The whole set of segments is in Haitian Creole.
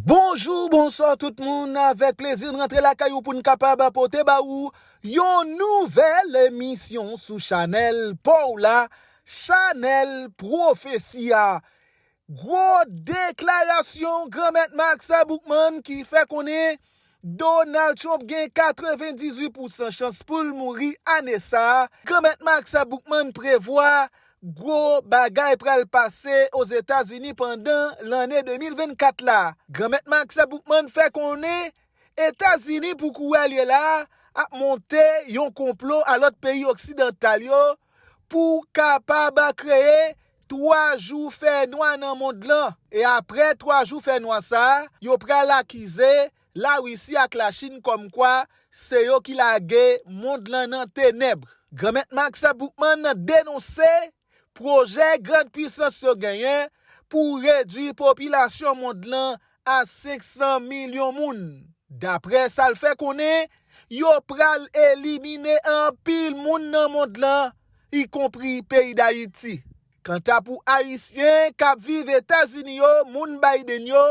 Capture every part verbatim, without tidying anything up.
Bonjou, bonswa tout moun. Avèk plezi n rantre lakay ou pou n kapab pote ba ou yon nouvèl emisyon sou chanèl pa w la, chanèl Pwofesi a. Gwo deklarasyon Granmèt Max Boukman ki fè konnen Donald Trump gen katrevendizuit pousan chans pou l mouri ane sa a. Granmèt Max Boukman prevwa gwo bagay pral pase Ozetazini pandan lanne de mil vennkat la. Granmèt Max Boukman fè konnen Etazini pou kourè l ye la ap monte yon konplo a lòt peyi oksidantal yo pou kapab kreye twa jou fènwa nan mond lan. E apre twa jou fènwa sa a, yo pral akize Larisi ak Lachin kòmkwa se yo ki lage mond lan nan tenèb. Granmèt Max Boukman denonse pwojè gran pwisans yo genyen pou redwi popilasyon mond lan a senk san milyon moun. Daprè sa l fè konnen, yo pral elimine anpil moun nan mond lan, ikonpri peyi Dayiti. Kanta pou Ayisyen k ap viv Etazini yo, moun Biden yo,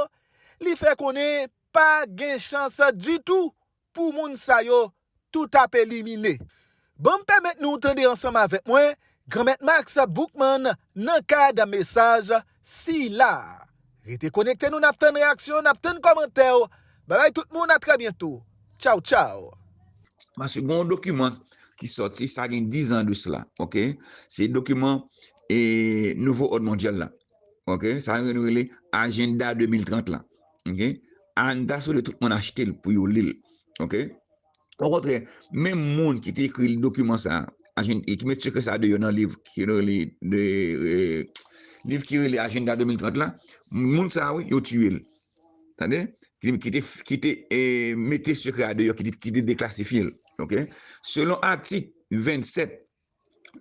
li fè konnen pa gen chans ditou pou moun sa yo tout ap elimine. Ban m pèmèt nou tande ansanm avèk mwen Granmèt Max Boukman nan kad mesaj sila. Rete konekte nou, n ap tann reyaksyon, n ap tann kòmantè w. Babay tout moun, a trè byento. Tchaw, tchaw. Paske gen yon dokiman ki sòti, sa gen diz an de sila, oke? Se dokiman e, Nouvo Òd Mondyal la, oke? Sa yo rele Ajenda de mil trant la, oke? Ann ta swete tout moun achte l pou yo li l, oke? Okontrè, menm moun ki te ekri dokiman sa a, e ki met sekrè sa a deyò nan liv ki rele de, e, liv ki rele Ajenda de mil trant la, moun sa a, wi, yo tiye l. Tande? Ki, ki te, ki te e, mete sekrè a deyò, ki te, ki te deklasifye l. Oke? Selon atik vennsèt,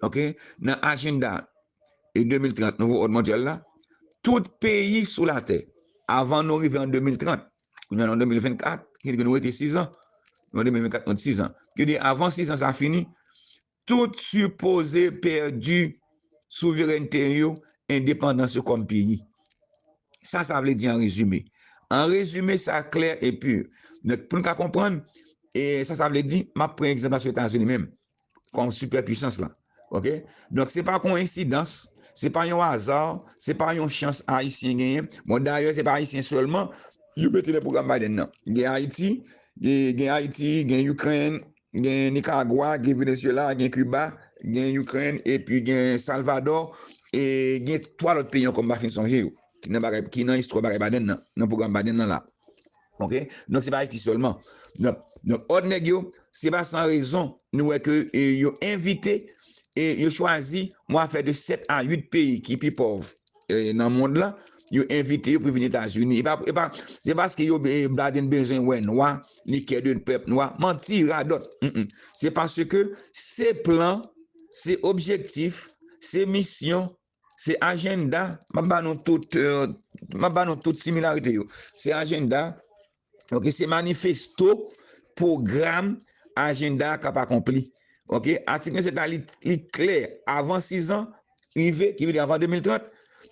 oke, nan ajenda e de mil trant, nouvo òd mondyal la, tout peyi sou latè, avan nou rive an de mil trant, kounye a nou an de mil vennkat, ki nou rete sizan, nou an de mil vennkat, nou rete sizan. Ki di avan sizan sa fini, tout sipoze pèdi souverènte yo, endepandans yo kòm peyi. Sa sa vle di an rezime. An rezime, sa klè e pi. Donk, pou n ka konprann, e sa sa vle di, m ap pran egzanp la sou Etazini menm, kòm sipèpwisans la. Oke? Donk, se pa koyensidans, se pa yon aza, se pa yon chans Ayisyen genyen. Bon, dayè, se pa Ayisyen sèlman yo mete nan pwogram Biden nan. Gen Ayiti, gen, gen Ayiti, gen Ukraine, gen Nicaragua, gen Venezuela, gen Cuba, gen Ukraine, epi gen Salvador, e gen twa lòt peyi ankò m pa fin sonje yo, ki nan bagay, ki nan istwa bagay Biden nan, nan pwogram Biden nan la. Oke? Donk, se pa Ayiti sèlman. Donk, donk òd nèg yo, se pa san rezon nou wè ke e, yo envite, e yo chwazi yon afè de sèt a uit peyi ki pi pòv e, nan mond lan, yo envite yo pou vin Etazini. E pa, e pa, se paske yo, e, Biden bezwen wè nwa, li kè de pèp nwa. Manti, radòt. Mm-mm. Se paske se plan, se objektif, se misyon, se ajenda. M ap ba nou tout, e, m ap ba nou tout similarite yo. Se ajenda, oke, se manifesto, pwogram, ajenda k ap akonpli. Oke, atik vennsèt la, li, li klè. Avan sizan rive, ki vle di avan de mil trant,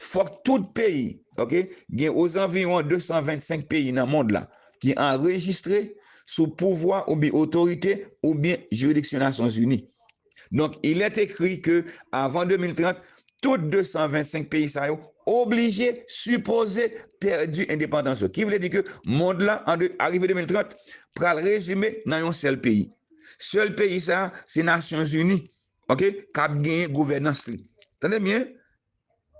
fòk tout peyi, oke, gen ozanviwon de san vennsenk peyi nan mond la ki anrejistre sou pouvwa oubyen otorite oubyen jiridiksyon Nasyonzini. Donk, il est écrit que avan de mil trant, tout de san vennsenk peyi sa yo oblije, sipoze pèdi endepandans yo. Ki vle di ke mond la, an de, arive de mil trant, pral rezime nan yon sèl peyi. Sèl peyi sa a, se Nasyonzini, oke, k ap genyen gouvènans li. Tande byen,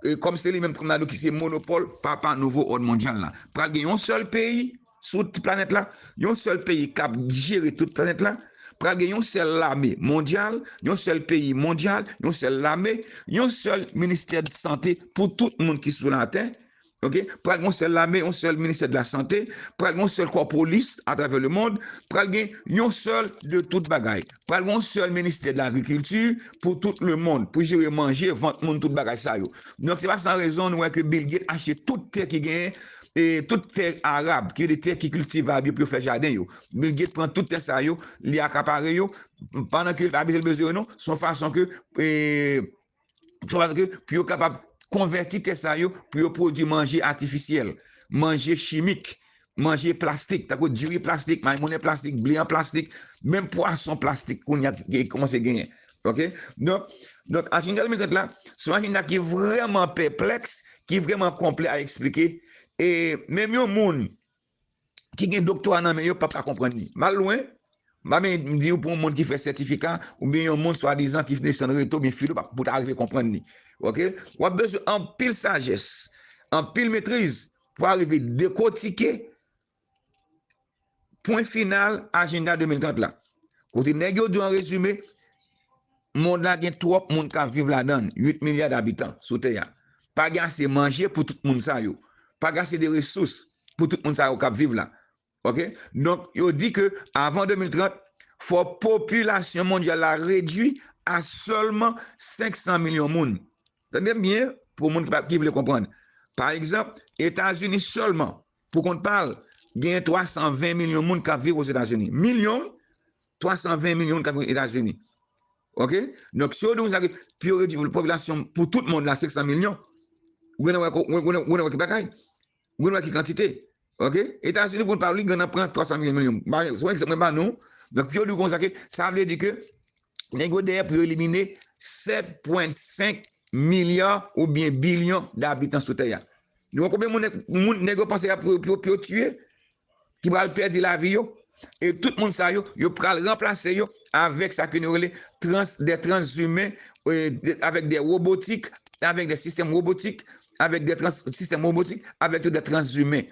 e, kòm se li menm, kòm n a di ki se monopòl papa nouvo òd mondyal la. Pral gen yon sèl peyi sou t-, planèt la, yon sèl peyi k ap jere tout planèt la, pral gen yon sèl lame mondyal, yon sèl peyi mondyal, yon sèl lame, yon sèl ministè de sante pou tout moun ki sou latè. Oke? Pral gen yon sèl lame, yon sèl ministè de la sante, pral gen yon sèl kò polis atravè le mond, pral gen yon sèl de tout bagay. Pral gen yon sèl ministè de lagrikilti pou tout le mond, pou jere manje, vant moun, tout bagay sa yo. Donk, se pa san rezon nou wè ke Bill Gates achte tout tè ki genyen, e tout tè arab, ki de tè ki kiltivab yo pou yo fè jaden yo. Bill Gates pran tout tè sa yo, li akapare yo, pandan ke li pa bezwen yo non, se yon fason ke, e, se yon fason ke pou yo kapab konvèti tè sa yo, pou yo pwodui manje atifisyèl, manje chimik, manje plastik, tankou diri plastik, maymonnen plastik, ble an plastik, menm pwason plastik kounye a ki kòmanse genyen. Ok? Donk, donk ajanda de mil trant la, se yon ajanda ki vrèman pèplèks, ki vrèman konplè a eksplike. E menm yon moun ki gen doktora nan men yo p ap ka konprann li. M al lwen, m pa menm di w pou yon moun ki fè sètifika, oubyen yon moun swadizan ki desann reto, oubyen filo, pou ta rive konprann li. Ok? W ap bezwen anpil sajès, anpil metriz pou arive dekotike pwen final ajanda de mil trant la. Kote nèg yo di w an rezime, mond la gen twòp moun k ap viv ladan l, uit milya dabitan sou tè a. Pa gen ase manje pou tout moun sa yo. Pa gen ase de resous pou tout moun sa yo k ap viv la. Ok? Donk, yo di ke avan de mil trant, fò popilasyon mondyal la redui a sèlman senk san milyon moun. Tande m byen, pou moun ki pa, ki vle konprann. Pa egzanp, Etazini sèlman, pou kont pa l, gen twa san ven milyon moun k ap viv Ozetazini. Milyon, twa san ven milyon moun k ap viv Etazini. Ok? Donk, si yo di konsa ke pou yo redui popilasyon pou tout mond la senk san milyon, ou gen wè, ou gen wè ki bagay. Ou gen wè ki kantite. Ok? Etazini, pou pa li, gen nan pran twa san milyon, milyon. Se yon egzanp mwen ba nou. Donk, pou yo di konsa ke, sa vle di ke nèg yo dèyè pou yo elimine sèt pwen senk milya oubyen bilyon dabitan sou tè a. Nou wè konbyen moun, moun nèg yo panse a pou, pou, pou yo tiye, ki pral pèdi lavi yo. E tout moun sa yo, yo pral ranplase yo avèk sa ke nou rele trans, de transimen, e, de, avèk de wobotik, avèk de sistèm wobotik, avèk de trans, sistèm wobotik, avèk tou de transimen.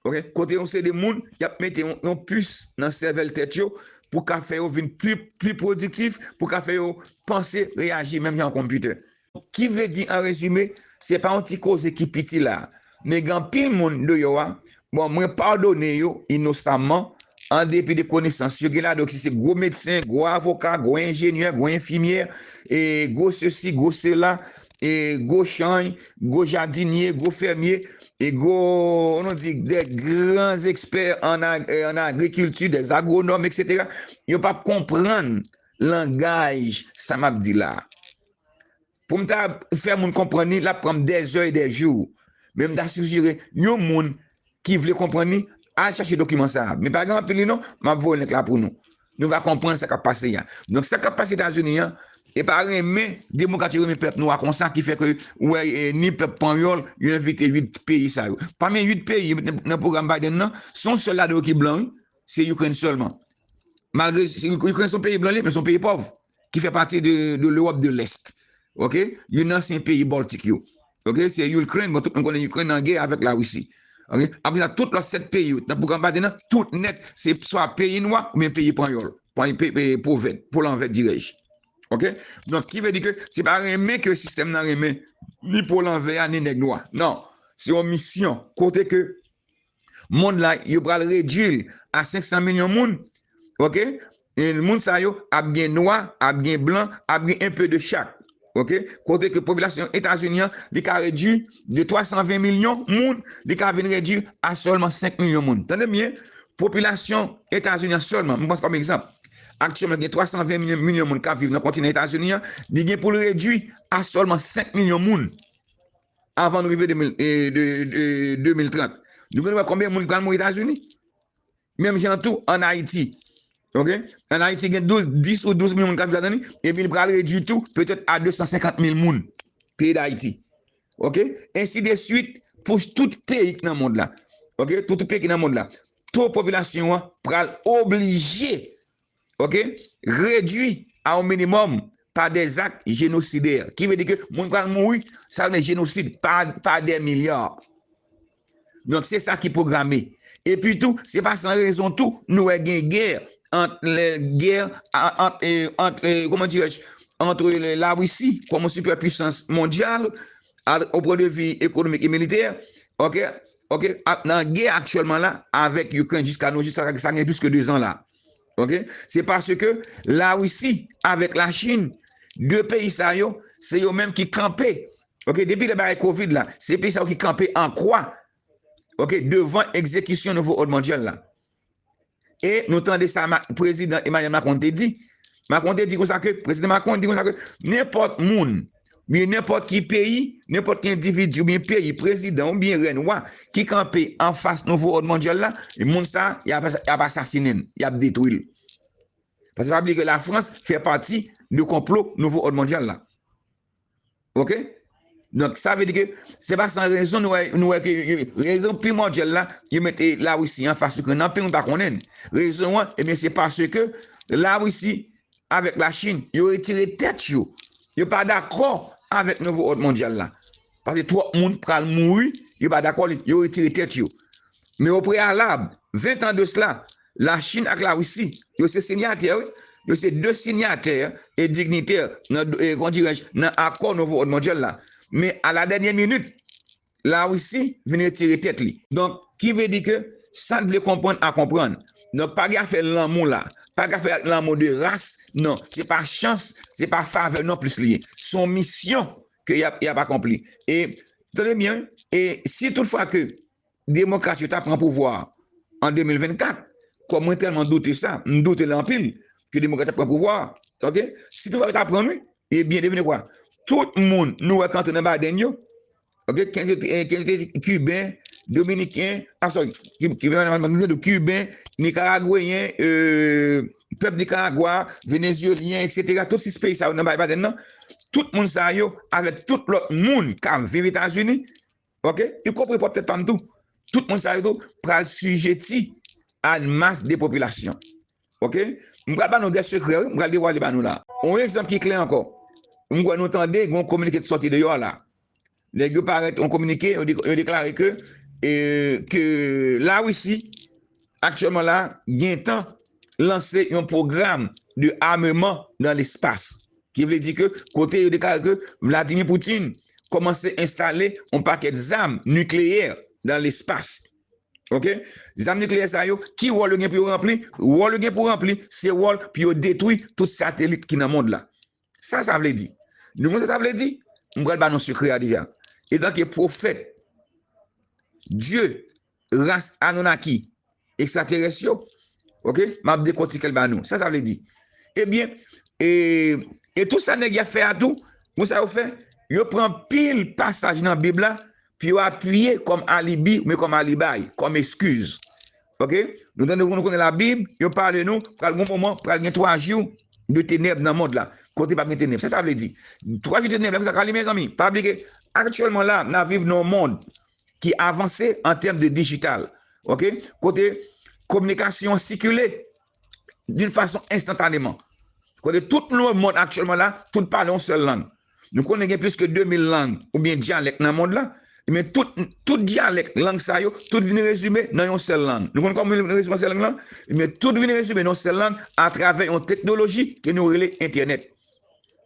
Ok? Kote yon se de moun, y ap mete yon, yon pis nan sèvèl tèt yo pou ka fè yo vin pli, pli pwodiktif, pou ka fè yo panse, reyaji menm jan yon konpitè. Ki vle di, an rezime, se pa yon ti koze ki piti la. Men gen anpil moun deyò a, bon, mwen padone yo inosaman, an depi de konesans yo gen ladan yo, ki se gwo medsen, gwo avoka, gwo enjenyè, gwo enfimyè, e gwo sesi, gwo sela, e gwo chanj, gwo jadinye, gwo fèmye, e gwo, nou di, de gran ekspè an, an agrikilti, de agwonòm, etsetera. Yo p ap konprann langaj sa m ap di la. Pou m ta fè moun konprann li, l ap pran m dèzè e dèjou. Men m ta sijere yon moun ki vle konprann li, al chache dokiman sa a. Men pa gen anpil li non, m ap voye link la pou nou. Nou va konprann sa k ap pase a. Donk, sa k ap pase Etazini an, e pa renmen, demokrat yo renmen pèp nwa konsa, ki fè ke, ou wè, e, ni pèp panyòl, yo envite uit peyi sa yo. Pami uit peyi nan, nan pwogram Biden nan, se yon sèl ladan yo ki blan, wi. Se Ukraine sèlman. Malgre Ukraine se yon peyi blan li, men se yon peyi pòv, ki fè pati de, de l'Europe de l'Est. Ok? Youn nan ansyen peyi Baltik yo. Ok? Se Ukraine, bon, tout moun konnen Ukraine an gè avèk Larisi. Ok? Apre sa, tout lòt sèt peyi yo, nan pwogram Biden nan, tout nèt, se swa peyi nwa oubyen peyi panyòl. Panyòl, pe, pe, pwovèd, po lanvè dirèj. Ok? Donk, ki vle di ke se pa renmen ke sistèm nan renmen ni po lanvè a, ni nèg nwa. Non. Se yon misyon. Kote ke mond la, yo pral redui l a senk san milyon moun. Ok? E moun sa yo ap gen nwa, ap gen blan, ap gen enpe de chak. Ok? Kote ke popilasyon Etazini an, li ka redui de twa san ven milyon moun, li ka vin redui a sèlman senk milyon moun. Tande byen, popilasyon Etazini an sèlman, m pran kòm egzanp, aktyèlman gen twa san ven milyon, milyon moun k ap viv nan kontinan Etazini an, li gen pou l redui a sèlman senk milyon moun avan nou rive de mil, e, de, de, de mil trant. Nou gen wè konbyen moun ki pral mouri Etazini? Menm jan tou, ann Ayiti. Ok? Ann Ayiti, gen douz, dis ou douz milyon moun k ap viv ladan li, epi li pral redui tou, petèt a de san senkant mil moun, peyi Dayiti. Ok? Ensi de swit, pou tout peyi ki nan mond la. Ok? Pou tout peyi ki nan mond la. To popilasyon an pral oblije, ok, redui a yon minimòm pa dè zak jenosidè. Ki vle di ke moun pral mouri, sa rele jenosid, pa, pa dè milya. Donk, se sa ki pwograme. Epi tou, se pa san rezon tou, nou wè gen gè ant, lè, gè, a, ant, e, ant, e, comment dirais-je, entre le, la Russie comme superpuissance mondiale, à, au point de vue économique et militaire, ok, ok, a, nan gè aktyèlman la, avèk Ukraine, jiska nou, jiska sa gen plis ke de zan la. Ok? Se paske Larisi avèk Lachin, de peyi sa yo, se yo menm ki kanpe. Ok? Depi lè bagay kovid la, se peyi sa yo ki kanpe an kwa. Ok? Devan egzekisyon nouvo òd mondyal la. E nou tande sa prezidan Emmanuel Macron te di. Macron te di konsa ke, prezidan Macron di konsa ke nenpòt moun Men nenpòt ki peyi, nenpòt ki endividi oubyen peyi, prezidan oubyen rèn, wa, ki kanpe anfas nouvo òd mondyal la, moun sa, y ap, y ap asasinen l, y ap detwi l. Paske pa bliye ke Lafrans fè pati de konplo nouvo òd mondyal la. Oke? Donk, sa vle di ke se pa san rezon nou wè, nou wè ke rezon primòdyal la, yo mete Larisi anfas Ikrèn nan, anpil moun pa konnen. Rezon an, ebyen, se paske Larisi avèk Lachin, yo retire tèt yo. Yo pa dakò avèk nouvo òd mondyal la. Paske twòp moun pral mouri, yo pa dakò li, yo retire tèt yo. Men o preyalab, ven tan de sila, Lachin ak Larisi, yo se sinyatè, wi. Yo se de sinyatè e dignitè nan, e, kòman dirèj, nan akò nouvo òd mondyal la. Men a la dènyè minit, Larisi vin retire tèt li. Donk, ki vle di ke sa n vle konprann a konprann. Donk, pa gen afè lanmou la. Pa gen afè lanmou de ras. Non, se pa chans, se pa favè non plis li ye. Se yon misyon ke y ap, y ap akonpli. E, tande byen, e si toutfwa ke demokrat yo ta pran pouvwa an de mil vennkat, kòm mwen tèlman doute sa, m doute l anpil, ke demokrat ta pran pouvwa, oke? Si toutfwa yo ta pran, wi, ebyen, devine kwa? Tout moun nou wè k antre nan Biden yo, oke? Ke se te, ke se te Kiben, Dominiken, ah, sorry, Ki-, Kiben, Kiben, Nikaragweyen, euh, pèp Nikaragwa, Venezyelyen, etsetera, tout sis peyi sa yo nan Biden nan, tout moun sa yo, avèk tout lòt moun k ap viv Etazini, oke? Y konprann pwòp tèt pa m tou. Tout moun sa yo tou pral sijeti a mas de popilasyon. Oke? M pral ba nou de sekrè, wi, m pral devwale ba nou la. Yon egzanp ki klè ankò. M kwè nou tande, gen yon kominike ki sòti deyò la. Nèg yo parèt yon kominike, yo de-, yo deklare ke, e, ke Larisi, aktyèlman la, gentan lanse yon pwogram de ameman nan lespas. Ki vle di ke kote yo deklare ke Vladimir Putin kòmanse enstale yon pakèt zam nikleyè nan lespas. Oke? Zam nikleyè sa yo, ki wòl yo gen pou yo ranpli? Wòl yo gen pou ranpli, se wòl pou yo detwi tout satelit ki nan mond la. Sa sa vle di? Nou konn sa sa vle di? M pral ba nou sekrè a deja. Etanke pwofèt, Dye, ras Anunnaki, ekstraterès yo, oke, m ap dekòtike l ba nou. Sa sa vle di? Ebyen, e, e tout sa nèg y ap fè a tou, konsa yo fè, yo pran pil pasaj nan Bib la pou yo apiye kòm alibi, oubyen kòm alibay, kòm eskiz. Oke? Nou tande, nou konnen Labib, yo pale nou, pral gen yon moman, pral gen twa jou de tenèb nan mond la. Kote p ap gen tenèb. Sa sa vle di? Twa jou de tenèb la, konsa ka li, mezanmi. Pa bliye ke aktyèlman la, n ap viv nan yon mond ki avanse an tèm de dijital. Oke? Kote kominikasyon an sikile d'une façon instantanément. Kote tout lemonn aktyèlman la, tout pale yon sèl lang. Nou konnen gen plis ke de mil lang oubyen dyalèk nan mond la, men tout, tout dyalèk lang sa yo, tout vin rezime nan yon sèl lang. Nou konn kòman vin rezime nan sèl lang lan? Men tout vin rezime nan yon sèl lang atravè yon teknoloji ke nou rele entènèt.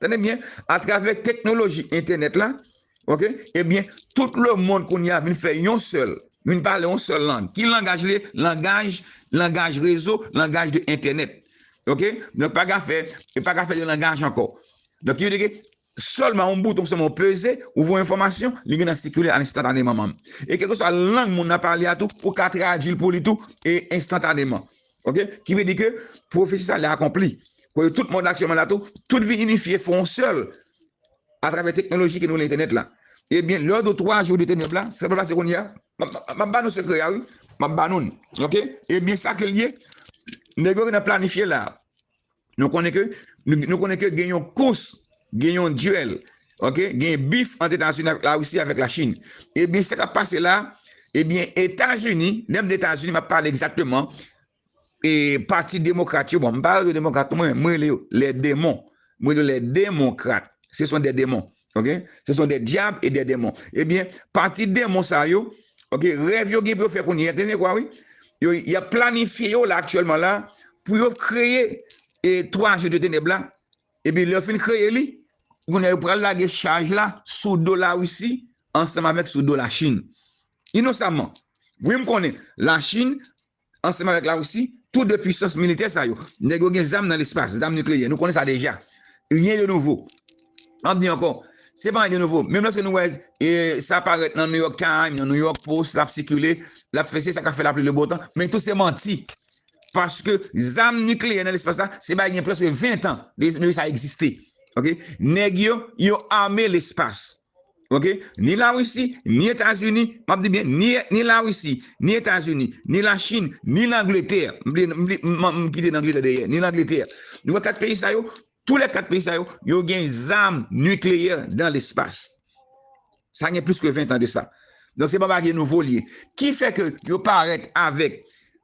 Tande byen, atravè teknoloji entènèt la, oke, ebyen, tout lemonn kounye a vin fè yon sèl, vin pale yon sèl lang. Ki langaj li ye? Langaj, langaj rezo, langaj de entènèt. Oke? Donk, pa ka fè, pa ka fè de langaj ankò. Donk, ki vle di ke sèlman yon bouton, sèlman yon peze, ou voye enfòmasyon, li gentan sikile enstantaneman. E kèlkeswa lang moun nan pale a tou, ou ka tradui l pou li tou, e enstantaneman. Oke? Ki vle di ke pwofesi sa a akonpli. Kote tout mond aktyèlman la tou, tout vin inifye, fè yon sèl, atravè teknoloji ke nou rele entènèt la. Ebyen, lè yo di w twa jou de tenèb la, sa k ap pase kounye a? M ap, m ap ba nou sekrè a, wi. M ap ba nou l. Oke? Ebyen, sa ke l ye, nèg yo gentan planifye la. Nou konnen ke, nou, nou konnen ke gen yon kous, gen yon dyèl, oke? Gen bif ant Etazini avèk Larisi, avèk Lachin. Ebyen, sa k ap pase la, ebyen, Etazini, lè m di Etazini, m ap pale egzakteman, e, pati demokrat yo, bon, m pa rele yo demokrat, mwen, mwen rele yo les démons. Mwen rele yo les démocrates. Ce sont des démons, oke? Ce sont des diables et des démons. Ebyen, pati demon sa yo, oke, rèv yo gen pou yo fè kounye a, tande kwa, wi? Yo, y ap planifye yo la, aktyèlman la, pou yo kreye, e, twa jou de tenèb la. Epi lè yo fin kreye li, kounye a yo pral lage chaj la sou do Larisi ansanm avèk sou do Lachin. Inosamman. Wi, m konnen Lachin, ansanm avèk Larisi, tou de pisans militè sa yo, nèg yo gen zam nan lespas, zam nikleyè. Nou konnen sa deja. Rien de nouveau. M ap di ankò, se pa anyen de nouvo. Menm lòske nou wè, e, sa parèt nan New York Times, nan New York Post, l ap sikile, l ap fè se sa k ap fè lapli le bon tan, men tout se manti. Paske zam nikleyè nan lespas la, se bagay gen prèske ven tan de, de sa egziste. Ok? Nèg yo, yo ame lespas. Ok? Ni Larisi, ni Etazini, m ap di byen, ni, ni Larisi, ni Etazini, ni Lachin, ni Langletè. M, m, m, m kite Langletè dèyè, ni Langletè. Nou wè kat peyi sa yo, tou lè kat peyi sa yo, yo gen zam nikleyè nan lespas. Sa gen plis ke ven tan de sa. Donk, se pa bagay nouvo li ye. Ki fè ke yo parèt avèk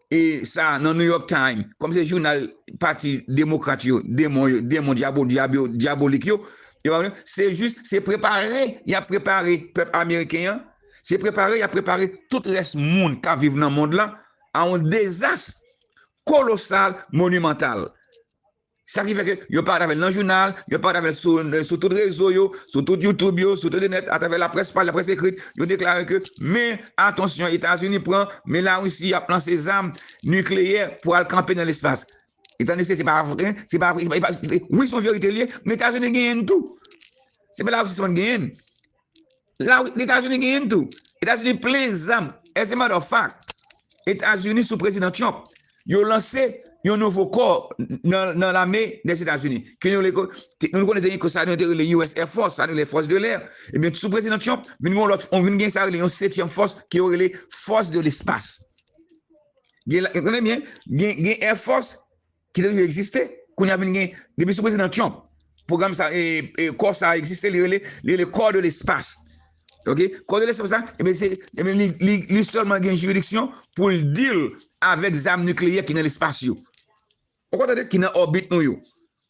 e sa nan New York Times, kòm se jounal pati demokrat yo, demon yo, demon dyabo-, dyabo-, dyabolik yo, yo pa vle, se jis, se prepare, y ap prepare pèp ameriken an, se prepare, y ap prepare tout rès moun k ap viv nan mond lan a yon dezas kolosal, monimantal. Sa ki fè ke yo parèt avè l nan jounal, yo parèt avè l sou, sou tout rezo yo, sou tout YouTube yo, sou tout entènèt, atravè laprès pale, laprès ekrit, yo deklare ke, men, atansyon, Etazini pran, men Larisi ap lanse zam nikleyè pou al kanpe nan lespas. Etanne se, se pa vre, se pa vre, se pa, se pa, wi, se yon verite li ye, men Etazini genyen l tou. Se pa Larisi sèlman ki genyen l. La, Etazini genyen tou. Etazini plen zam. As a matter of fact, Etazini sou prezidan Trump, yo lanse yon nouvo kò nan, nan lame dèzetazini. Ke nou rele, nou konnen te gen kò sa nou te rele U S Air Force, sa nou rele Force de l'Air. Ebyen, sou prezidan Trump, vin gen lòt, on vin gen sa rele yon setyèm fòs ke yo rele Force de l'Espace. Gen, tande byen, gen, gen Air Force, ki te toujou egziste, kounye a vin gen, depi sou prezidan Trump, pwogram sa, e, e, kò sa egziste, li rele, li rele Corps de l'Espace. Ok? Corps de l'Espace sa, ebyen, se, ebyen, li, li, li sèlman gen jiridiksyon pou l deal avèk zam nikleyè ki nan lespas yo. Ou konprann, ki nan òbit nou yo.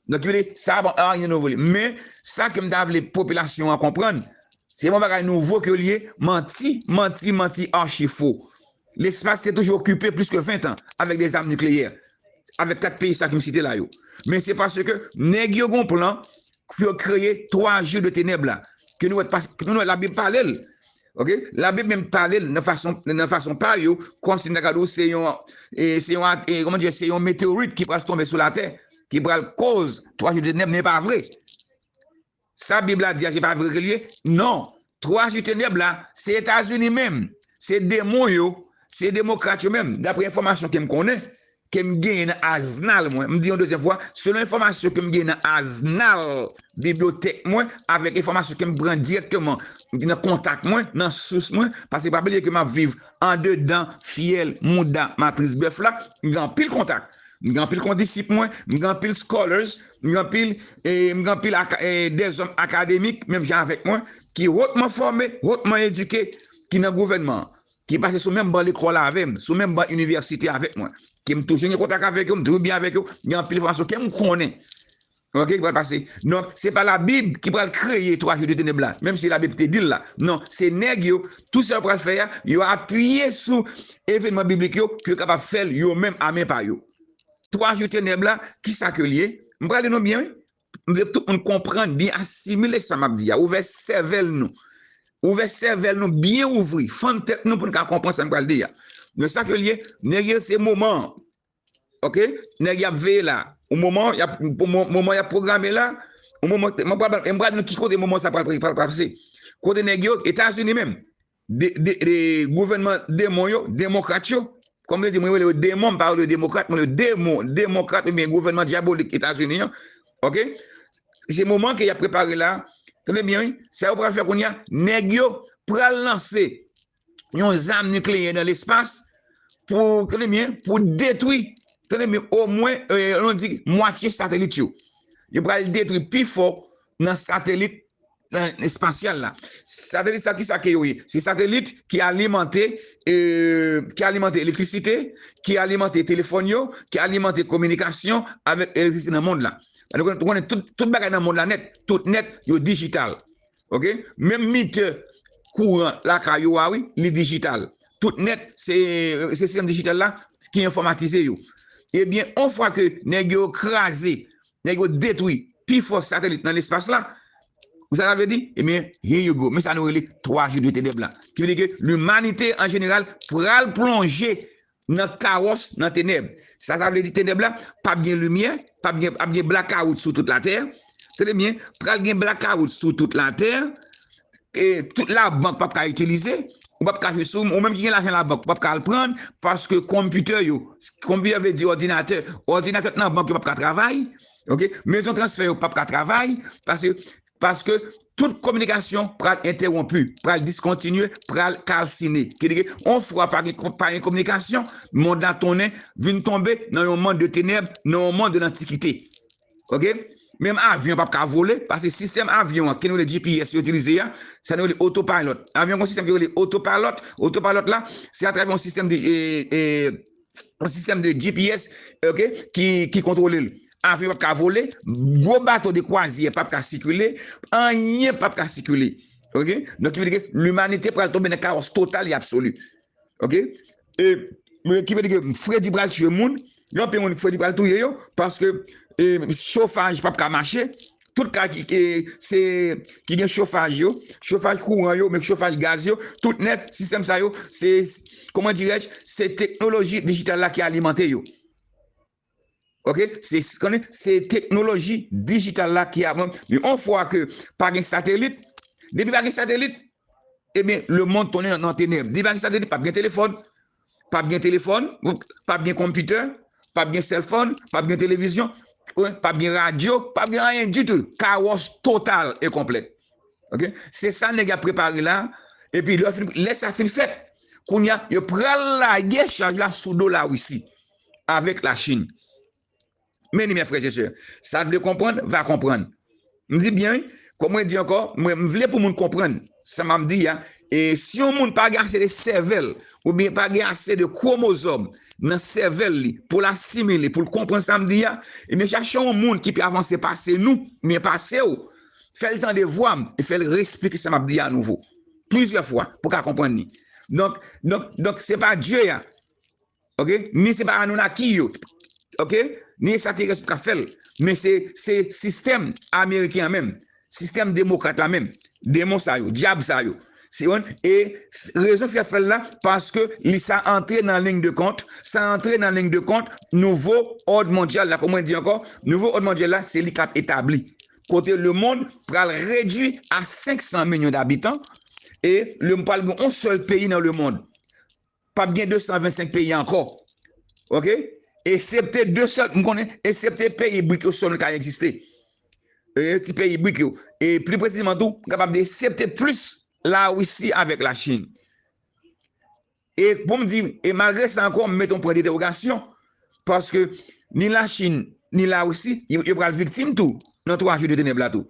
Donk, ki vle di, sa pa anyen nouvo li. Men, sa ke m ta vle popilasyon an konprann, se yon bagay nouvo ke li ye, manti, manti, manti, achi fo. Lespas te toujou okipe plis ke ven tan avèk de zam nikleyè, avèk kat peyi sa ke m site la yo. Men se paske nèg yo gon plan pou yo kreye twa jou de tenèb la. Ke nou wè pas-, ke nou wè Labib pale l. Ok? Labib menm pale l nan fason, nan fason pa yo, kòmsi m ta ka di w se yon, e, se yon, at-, e, kòman di, se yon meteorit ki pral tonbe sou latè, ki pral koz twa jou de tenèb, men pa vre. Sa Bib la di a, se pa vre ke l ye? Non. Twa jou tenèb la, se Etazini menm. Se demon yo, se demokrat yo menm, daprè enfòmasyon ke m konnen, ke m genyen nan aznal mwen. M di yon dezyèm fwa, selon enfòmasyon ke m genyen nan aznal bibliyotèk mwen, avèk enfòmasyon ke m pran dirèkteman nan kontak mwen, nan sous mwen, paske pa bliye ke m ap viv andedan fyèl, mouda, matris bèf la, m gen anpil kontak. M gen anpil kondisip mwen, m gen anpil scholars, m gen anpil, e, m gen anpil aka-, e, dèzòm akademik, menm jan avèk mwen, ki hotman fòme, hotman edike, ki nan gouvènman an, ki pase sou menm ban lekòl avè m, sou menm ban inivèsite avèk mwen, ke m toujou gen kontak avèk yo, m toujou byen avèk yo, gen anpil enfòmasyon ke m konnen. Ok, ki pral pase. Donk, se pa Labib ki pral kreye twa jou de tenèb la, menm si Labib te di l la. Non, se nèg yo, tou sa yo pral fè a, yo apiye sou evènman biblik yo, pou yo kapab fè l yo menm a men pa yo. Twa jou tenèb la, ki sa ke l ye? M pral di nou byen, wi. M vle tout moun konprann byen, asimile sa m ap di a. Ouvè sèvèl nou. Ouvè sèvèl nou byen ouvri. Fann tèt nou pou n ka konprann sa m pral di a. Men sa ke l ye, nèg yo se moman an. Ok? Nèg y ap veye la. Yon moman, y ap, yon mo-, moman y ap pwograme la. Yon moman, m pral, m pral di nou ki kote moman sa pral, pral pase. Kote nèg yo, Etazini menm, de, de, de, gouvènman demon yo, demokrat yo, kòm yo di, mwen rele yo demon, m pa rele yo demokrat, mwen rele yo demon, demokrat oubyen gouvènman dyabolik Etazini an. Ok? Se moman ke y ap prepare la. Tande byen, wi. Sa yo pral fè kounye a, nèg yo pral lanse yon zam nikleyè nan lespas pou, tande byen, pou detwi, tande byen, omwen, e, nou di, mwatye satelit yo. Yo pral detwi pi fò nan satelit, nan espasyal la. Satelit sa, ki sa ke yo ye? Se satelit ki alimante, e, ki alimante elektrisite, ki alimante telefòn yo, ki alimante kominikasyon avèk elektrisite nan mond la. Nou konnen, nou konnen tout, tout bagay nan mond la nèt, tout nèt, yo dijital. Ok? Menm mitè kouran lakay ou a, wi, li dijital. Tout nèt, se, se sistèm dijital la ki enfòmatize yo. Ebyen, yon fwa ke nèg yo kraze, nèg yo detwi pi fò satelit nan lespas la, ou sa sa vle di? Ebyen, here you go. Men sa nou rele twa jou de tenèb la. Ki vle di ke limanite an jeneral pral plonje nan kawòs, nan tenèb. Sa sa vle di tenèb la, p ap gen limyè, p ap gen, p ap gen blakawout sou tout latè. Tande byen, pral gen blakawout sou tout latè. E tout labank p ap ka itilize. Ou p ap ka jwe sou, ou menm ki gen lajan labank, ou p ap ka al pran, paske konpitè yo, konpitè vle di òdinatè, òdinatè k nan bank yo p ap ka travay, oke? Mezon transfè yo p ap ka travay, paske, paske tout kominikasyon pral entèwonpi, pral diskontinye, pral kalsine. Ki di ke, yon fwa pa gen, pa gen kominikasyon, mond la tounen, vin tonbe nan yon mond de tenèb, nan yon mond de lantikite. Oke? Menm avyon p ap ka vole, paske sistèm avyon an, ki nou rele G P S yo itilize a, sa nou rele autopilot. Avyon gen yon sistèm ki rele autopilot. Autopilot la, se atravè yon sistèm de, e, e, yon sistèm de G P S, oke, ki, ki kontwole l. Avyon p ap ka vole, gwo bato de kwazyè p ap ka sikile, anyen p ap ka sikile. Oke? Donk, ki vle di ke limanite pral tonbe nan kawòs total e absoli. Oke? E, men ki vle di ke fredi pral tiye moun, gen anpil moun fredi pral touye yo, paske, e, chofaj p ap ka mache, tout kay ki, ki, se, ki gen chofaj yo, chofaj kouran yo, men chofaj gaz yo, tout nèf, sistèm sa yo, se, kòman dirèj, se teknoloji dijital la ki alimante yo. Oke? Se, konnen, se teknoloji dijital la ki avan. Men yon fwa ke pa gen satelit, depi pa gen satelit, ebyen, lemonn tounen nan, nan tenèb. Depi pa gen satelit, p ap gen telefòn, p ap gen telefòn, p ap gen konpitè, p ap gen sèlfòn, p ap gen televizyon, p ap gen radyo, p ap gen anyen ditou. Kawòs total e konplèt. Oke? Se sa nèg yo ap prepare la. Epi lè fin, lè sa fin fèt, kounye a, yo pral lage chaj la sou do Larisi avèk Lachin. Men li, mes frères et sœurs, sa vle konprann, va konprann. M di byen, wi. Kòm mwen di ankò, mwen, m vle pou moun konprann sa m ap di a. E si yon moun pa gen ase de sèvèl, oubyen pa gen ase de kwomozòm nan sèvèl li pou l asimile, pou l konprann sa m di a, ebyen, chache yon moun ki pi avanse pase nou, oubyen pase w, fè l tande vwa m, e fè l reesplike sa m ap di a anouvo. Plizyè fwa, pou w ka konprann li. Donk, donk, donk, se pa Dye a. Oke? Ni se pa Anunnaki yo. Oke? Ni ekstraterès ki ka fè l. Men se, se sistèm ameriken an menm. Sistèm demokrat la menm. Demon sa yo, dyab sa yo. Se yon, e s-, rezon ki fè l la, paske li sa antre nan liy de kont, sa antre nan liy de kont nouvo òd mondyal la, kòm mwen di ankò, nouvo òd mondyal la, se li k ap etabli. Kote lemonn pral redui a senk san milyon d'abitan, e lemonn pral gen yon sèl peyi nan lemonn. P ap gen de san vennsenk peyi ankò. Oke? Eksepte de sèl, m konnen, eksepte peyi brik yo sèl ka egziste. E ti peyi brik yo. E pli presizeman tou, m kapab di eksepte plis Larisi avèk Lachin. E pou m di, e malgre sa ankò, m mete yon pwen dentèwogasyon, paske ni Lachin, ni Larisi, yo, yo pral viktim tou, nan twa jou de tenèb la tou.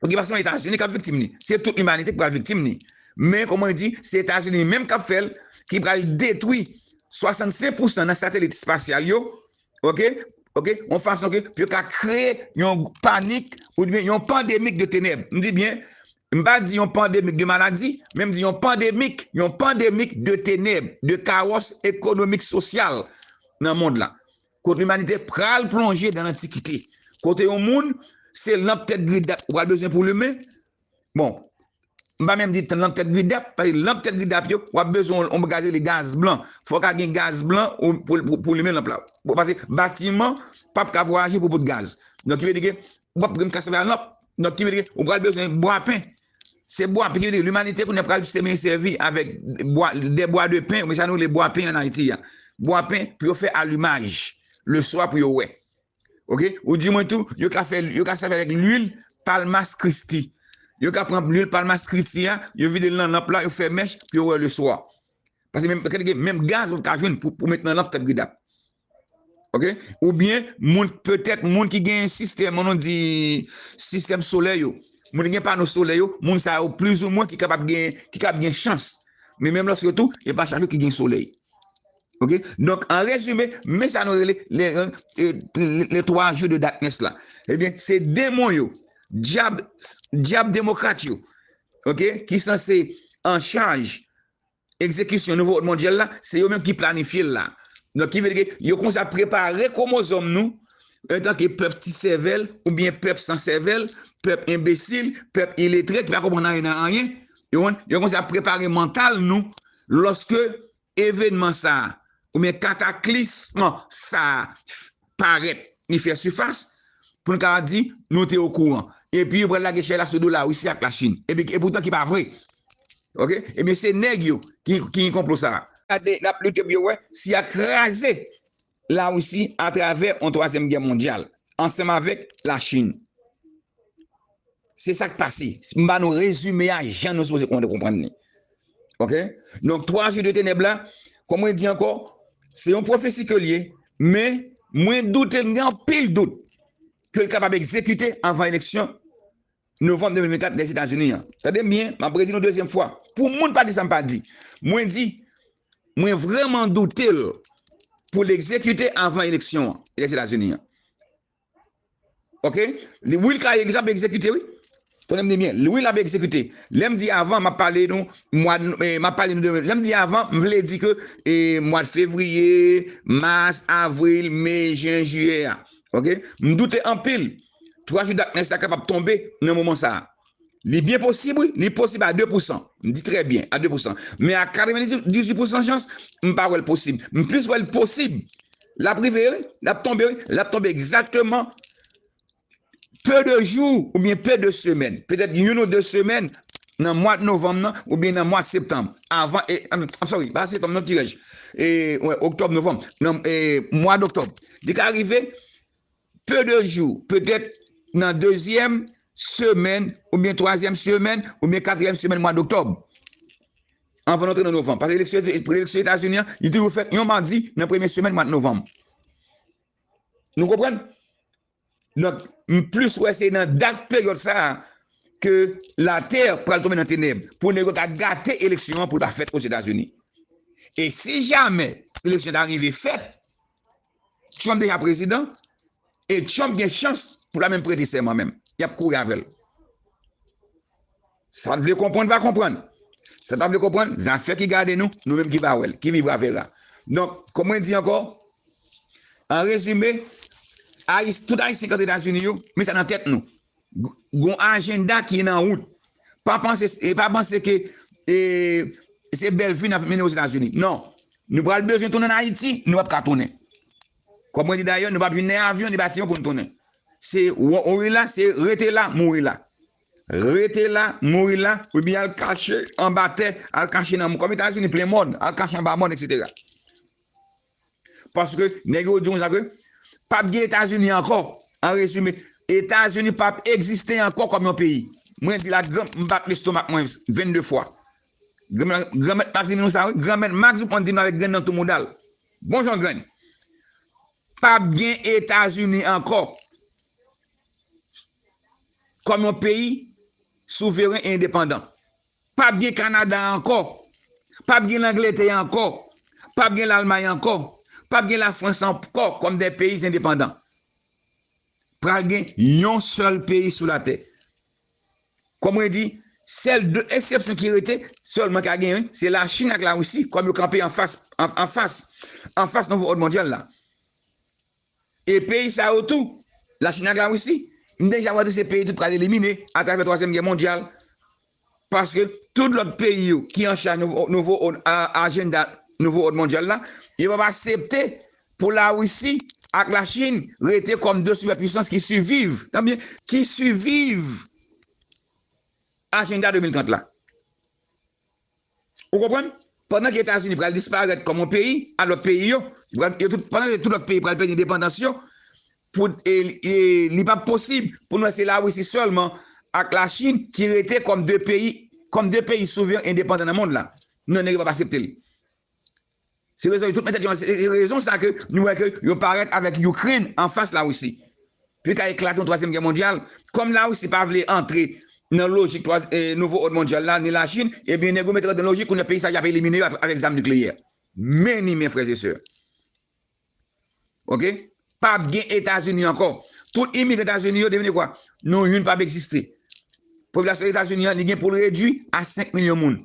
Oke, pa sèlman Etazini k ap viktim li, se tout limanite ki pral viktim li. Men, kòman di, se Etazini menm k ap fè l, ki pral detwi swasannsenk pousan nan satelit espasyal yo, oke, oke, yon fason ke pou yo ka kreye yon panik oubyen yon pandemik de tenèb. M di byen, m pa di yon pandemik de maladi, men m di yon pandemik, yon pandemik de tenèb, de kawòs ekonomik, sosyal nan mond la. Kote limanite pral plonje dan lantikite. Kote yon moun, se lanp tèt gridap ou pral bezwen pou limen. Bon, m pa menm di lanp tèt gridap, paske lanp tèt gridap yo, w ap bezwen yon, yon gaz rele gaz blan. Fò w ka gen gaz blan ou, pou, pou, pou limen lanp la. Bon, paske batiman p ap ka vwayaje pou bout gaz. Donk, ki vle di ke w ap gen kase a lanp. Donk, ki vle di ke ou pral bezwen bwa pen. Se bwa pen, ki vle di limanite kounye a pral semen sèvi avèk bwa, de bwa de pen, men sa nou rele bwa pen an Ayiti a. Bwa pen pou yo fè alimaj, leswa pou yo wè. Oke? Ou di mwen tou, yo ka fè, yo ka sèvi avèk lwil Palmas Christi. Yo ka pran lwil Palmas Christi a, yo vide l nan lanp la, yo fè mèch pou yo wè leswa. Paske menm, menm gaz ou ka jwenn pou, pou met nan lanp tèt gridap. Oke? Oubyen, moun, petèt, moun ki gen sistèm, nou di, sistèm solè yo. Moun ki gen pano solè yo, moun sa yo, plizoumwen, ki kapab gen, ki kapab gen chans. Men menm lòske tou, e pa chak jou ki gen solèy. Oke? Donk, an rezime, men sa nou rele le, le, le twa jou de darkness la. Ebyen, se demon yo, dyab, dyab demokrat yo, oke, ki sanse an chaj egzekisyon nouvo òd mondyal la, se yo menm ki planifye l la. Donk, ki vle di ke yo konsa prepare kwomozòm nou, antanke pèp ti sèvèl, oubyen pèp san sèvèl, pèp enbesil, pèp iletre, ki pa konprann anyen nan anyen. Yo konn, yo konsa prepare mantal nou, lòske evènman sa a, oubyen kataklism sa a parèt, li fè sifas, pou n ka di, nou te okouran. Epi yo pral lage chay la sou do Larisi ak Lachin. Epi, epoutan ki pa vre. Ok? Ebyen, se nèg yo ki, ki gen konplo sa a. Gade, l ap lite pou yo wè si y a kraze Larisi atravè yon twazyèm gè mondyal, ansanm avèk Lachin. Se sa k pase. M ba nou rezime a jan nou sipoze konn konprann li. Ok? Donk, twa jou de tenèb la, kòm mwen di ankò, se yon pwofesi ke l ye, men mwen doute, m gen anpil dout ke l kapab egzekite anvan eleksyon novanm de mil vennkat Lèzetazini an. Tande m byen, m ap redi nou dezyèm fwa. Pou moun pa di sa m pa di. Mwen di, mwen vrèman doute l pou l egzekite anvan eleksyon an Lèzetazini an. Ok? Li, wi, l ka, li ka egzekite, wi. Tande m di byen, wi, l ap egzekite. Lè m di avan, m ap pale nou, mwa, eh, m ap pale nou de, lè m di avan, m vle di ke, eh, mwa de fevriye, mas, avril, me, jen, jiyè a. Ok? M doute anpil. Twa jou daknès la kapab tonbe nan moman sa a. Li byen posib, wi. Li posib a de pousan. M di trè byen, a de pousan. Men a katrevendizuit pousan chans, m pa wè l posib. M plis wè l posib. L ap rive, wi. L ap tonbe, wi. L ap tonbe egzakteman pe de jou oubyen pe de semèn. Petèt youn ou de semèn nan mwa novanm nan oubyen nan mwa septanm. Avan, e, I'm sorry, pa septanm, non, tiraj. E, wè, oktòb, novanm. Nan, e, mwa doktòb. Li ka rive pe de jou, petèt nan dezyèm semèn, oubyen twazyèm semèn, oubyen katriyèm semèn mwa doktòb. Anvan n antre nan novanm. Paske eleksyon, eleksyon Etazini an, li toujou fèt yon madi nan premye semèn mwa novanm. Nou konprann? Donk, m plis wè se nan dat peryòd sa a ke latè pral tonbe nan tenèb, pou nèg yo ka gate eleksyon an pou l pa fèt Ozetazini. E si jamè eleksyon ta rive fèt, Trump deja prezidan, e Trump gen chans pou l pa menm prete sèman menm. Y ap kouri avè l. Sa n vle konprann, va konprann. Sa n pa vle konprann, zafè ki gade nou, nou menm ki va wè l, qui vivra verra. Donk, kòm mwen di ankò, an rezime, Ayis-, tout Ayisyen k antre Etazini yo, men sa nan tèt nou. G-, gon ajanda ki nan wout. Pa panse, e pa panse ke, e, se bèl vi n ap mennen Ozetazini. Non. Nou pral bezwen tounen an Ayiti, nou p ap ka tounen. Kòm mwen di dayè, nou p ap vin ni avyon, ni batiman pou nou tounen. Se wo-, wouri la, se rete la, mouri la. Rete la, mouri la, oubyen al kache anba tè, al kache nan, kòm Etazini plen mòn, al kache anba mòn, etsetera. Paske nèg yo di konsa ke p ap gen Etazini ankò. An rezime, Etazini p ap egziste ankò kòm yon peyi. Mwen di la, gran, m bat lestomak mwen vennde fwa. Granmèt, Granmèt Max di nou sa, wi. Granmèt Max konn di nou avèk grenn nan tou mouda l. Bon jan grenn. P ap gen Etazini ankò kòm yon peyi souveren e endepandan. P ap gen Kanada ankò. P ap gen Langletè ankò. P ap gen Lalmay ankò. P ap gen Lafrans ankò kòm de peyi endepandan. Pral gen yon sèl peyi sou latè. Kòm mwen di, sèl de eksepsyon ki rete sèlman ka genyen, se Lachin ak Larisi, kòm yo kanpe anfas, an, anfas, anfas nouvo òd mondyal la. E peyi sa yo tou, Lachin ak Larisi, m deja wè tou se peyi tou pral elimine atravè twazyèm gè mondyal. Paske tout lòt peyi yo ki an chaj nouvo, nouvo òd, a, ajanda nouvo òd mondyal la, yo p ap aksepte pou Larisi ak Lachin rete kòm de sipèpwisans ki siviv, tanbyen, ki siviv ajanda de mil trant la. Ou konprann? Pandan ke Etazini pral disparèt kòm yon peyi a lòt peyi yo, li pral, yo tout, pandan ke tout lòt peyi pral pèdi endepandans yo, pou, e, e, li p ap posib pou nou wè se Larisi sèlman ak Lachin ki rete kòm de peyi, kòm de peyi souveren endepandan nan mond la. Non, nèg yo p ap aksepte l. Se rezon, tout mete yo, se rezon sa ke nou wè ke yo parèt avèk Ukraine anfas Larisi. Pou ka eklate yon twazyèm gè mondyal. Kòm Larisi pa vle antre nan lojik twa, eh, nouvo òd mondyal la, ni Lachin, ebyen, nèg yo mete yo nan lojik kounye a peyi sa y ap elimine yo avèk zam nikleyè. Men ni men, frè e sè. Ok? P ap gen Etazini ankò. Tout imigran Etazini yo devine kwa? Non, youn p ap egziste. Popilasyon Etazini an, li gen pou l redui a senk milyon moun.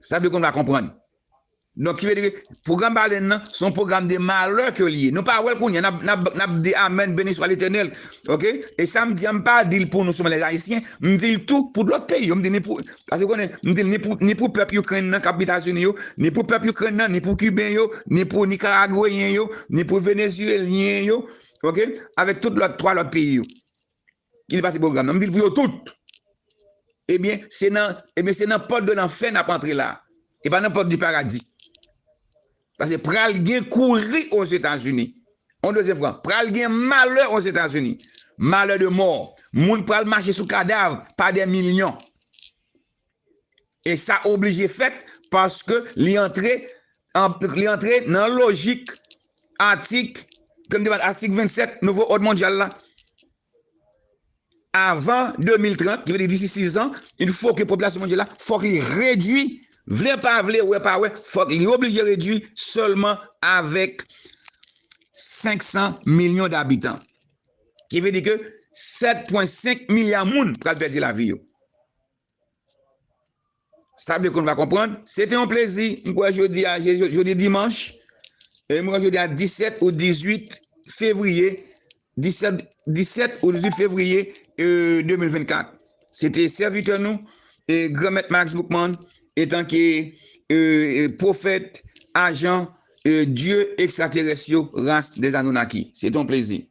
Sa vle konn pa konprann. Donk, ki vle di ke pwogram Biden nan, se yon pwogram de malè ke l ye. Nou pa wè l kounye a, n ap, n ap, n ap di amèn, beni swa Letènèl. Ok? E sa m di a, m pa di l pou nou sèlman lèzayisyen, m di l tou pou lòt peyi yo. M di ni pou, paske w konnen, m di l ni pou, ni pou pèp Ukraine nan k ap Etazini yo, ni pou pèp Ukraine nan, ni pou Kiben yo, ni pou Nikaragweyen yo, ni pou Venezyelyen yo, ok? Avèk tout lòt, twa lòt peyi yo. Ki li pase pwogram nan. M di l pou yo tout. Ebyen, se nan, ebyen, se nan pòt de lanfè n ap antre la. E pa nan pòt di paradi. Paske pral gen kouri Ozetazini. On dezyèm fwa, pral gen malè Ozetazini. Malè de mò. Moun pral mache sou kadav pa dè milyon. E sa oblije fèt paske li antre, an, li antre nan lojik atik, kòm di atik vennsèt nouvo òd mondyal la. Avan de mil trant, ki vle di disi sis an, il faut que popilasyon mondyal la, fòk li redui, vle pa vle, wè pa wè, fòk li oblije redui sèlman avèk senk san milyon d'abitan. Ki vle di ke sèt pwen senk milya moun pral pèdi lavi yo. Sa vle konn va konprann. Se te yon plezi. M kwè jodi a, je- jodi dimanch, e m kwè jodi a disèt ou dizuit fevriye, disèt, disèt ou dizuit fevriye, e, de mil vennkat. Se te sèvitè nou, e, Granmèt Max Boukman, etanke, e, e, pwofèt, ajan, e, dye ekstraterès yo, ras dè Anunnaki. Se te yon plezi.